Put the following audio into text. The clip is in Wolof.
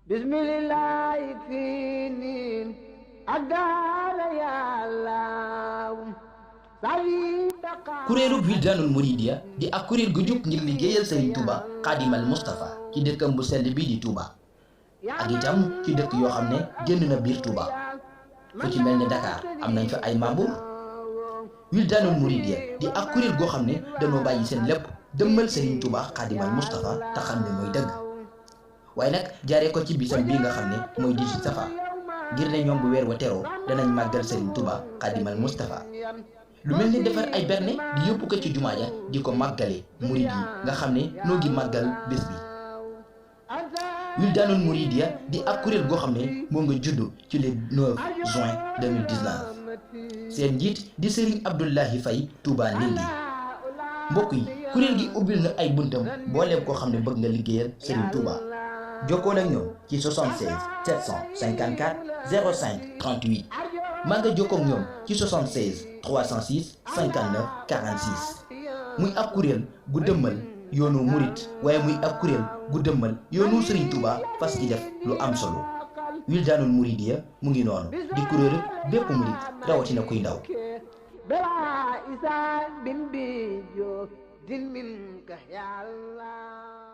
bismillah finin adala ya allah kuréelu Wildanul Mouridiya di ak kuréel gu jóg ngir liggéeyal Serigne Touba Xaadimal Moustapha ci dëkkam bu sell bii di Touba ak itam ci dëkk yoo xam ne génn na biir Touba fu ci mel ne Dakar am nañ fa ay membre Wildanul Mouridiya di ak kuréel goo xam ne dañoo bàyyi seen lépp dëmmal Serigne Touba Xaadimal Moustapha te xam ne mooy dëgg waaye nag jaaree ko ci bisam bii nga xam ne mooy 18 Safar ngir ne ñoom bu weer wa teroo danañ màggal Serigne Touba Xaadimal Moustapha lu mel ni defar ay berne di yóbbu ko ci jumaa ja di ko màggale murid yi nga xam ne noo ngi màggal bés bi. Wildanul Mouridiya di ak kuréel goo xam ne moo nga judd ci le 9 juin 2019 seen njiit di Serigne Abdoulahi Faye Touba Ndindi. mbokk yi kuréel gi ubbil na ay buntam booleem koo xam ne bëgg nga liggéeyal Serigne Touba jokkoon ak ñoom ci 76 754 05 38 maa nga jokkoo ak ñoom ci 76 306 59 46 muy ab kuréel gu dëmmal yoonu murit waaye muy ab kuréel gu dëmmal yoonu Serigne Touba fas ci def lu am solo Wildanul Mouridiya mu ngi noonu di kuréelu bépp murit rawatina kuy ndaw. بلا إسان بن بيجو دل منك يا الله